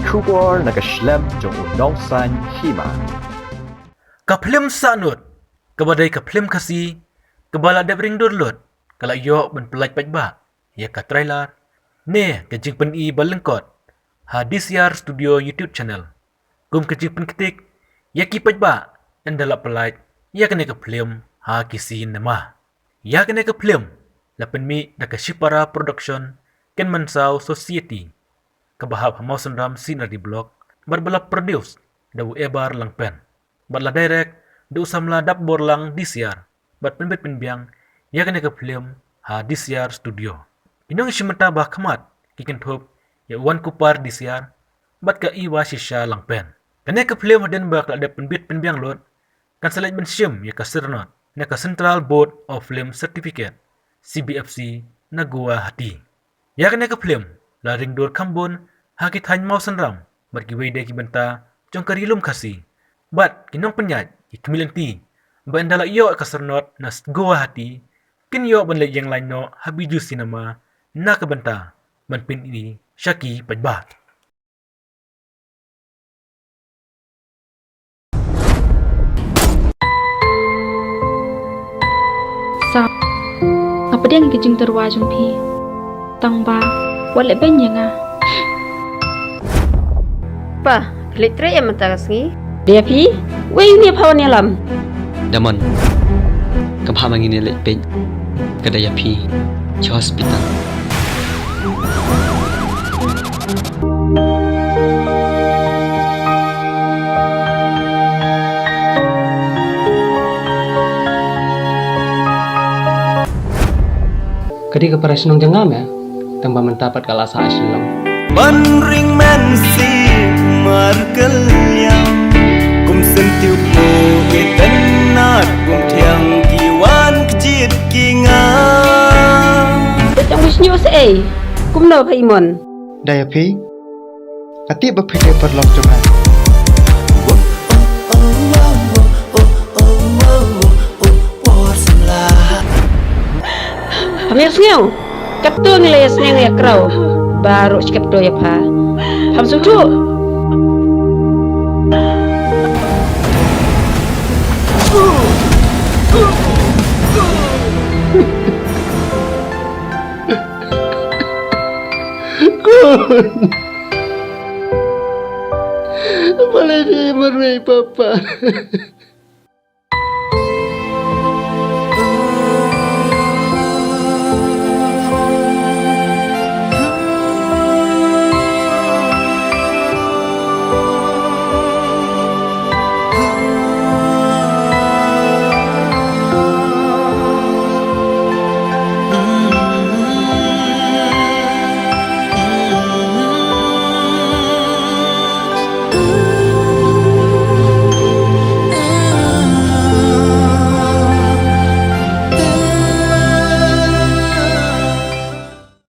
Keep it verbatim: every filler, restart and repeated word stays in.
Khubor na ka shlem jong u nongsan hima. Ka phlim Sahnut, kaba dei ka phlim Khasi, kaba la dep ring dur lut, ka la ïoh ban pyllait paidbah ïa ka trailer ne ka jingpyni ba lyngkot ha D C R Studio YouTube channel. Kum ka jingpynktik ïa ki paidbah, ynda la pyllait ïa kane ka phlim ha ki cinema. Ïa kane ka phlim la pynmih da ka Shipara Production Kynmansaw Society, kaba hap ha Mawsynram C and R D Block, bad ba la produce da u Ebar Langpen, bad la direct da u samla Dapborlang D C R, bad pynbit pynbiang ïa kane ka phlim ha D C R Studio. Ki nongïashim bynta ba khmat ki kynthup ïa u Wankupar D C R bad ka Iwashisha Langpen. Kane ka phlim hadien ba ka la dep pynbit pynbiang lut, kan sa leit ban shim ïa ka syrnod na ka Central Board of Film Certificate, C B F C, na Guwahati. Ïa kane ka phlim la ring dur kham bun ha ki thaiñ Mawsynram bad kiwei de ki bynta jong ka Ri Lum Khasi, bad ki nongpynïaid ki khmih lynti ba ynda la ïoh ka syrnod na Guwahati, kin ïoh ban leit ïeng lain noh ha Bijou Cinema na ka bynta ban pyni sha ki paidbah. Sa, nga pdiang ïa ka jingtyrwa jong phi, tang ba wat leh beiñ ïa nga. Pa, phi leit trei em mynta ka sngi? Dei ïa phi, wei uni ïa pha wan ïalam. Damon, ka bha ma ngi ne leit peit ka dei ïa phi cha hospital. Ka dei ka para shnong jong nga me, tang ba mynta pat ka la sah shnong. Ban ring mynsiem mar kylliang, kum syntiew plu ki tynnat, kum thiang ki wan kjit ki nga. Ba tang wis nyu se ei, kumno pha imon. Dei ïa phi, ka tip ba phi dei paralok jong nga. Pha mer sngew. Katto ngi la ïa sneng ïa kraw baroh shi katto ïa pha. Pham sngewthuh. Khun. Balei phi marwei papa?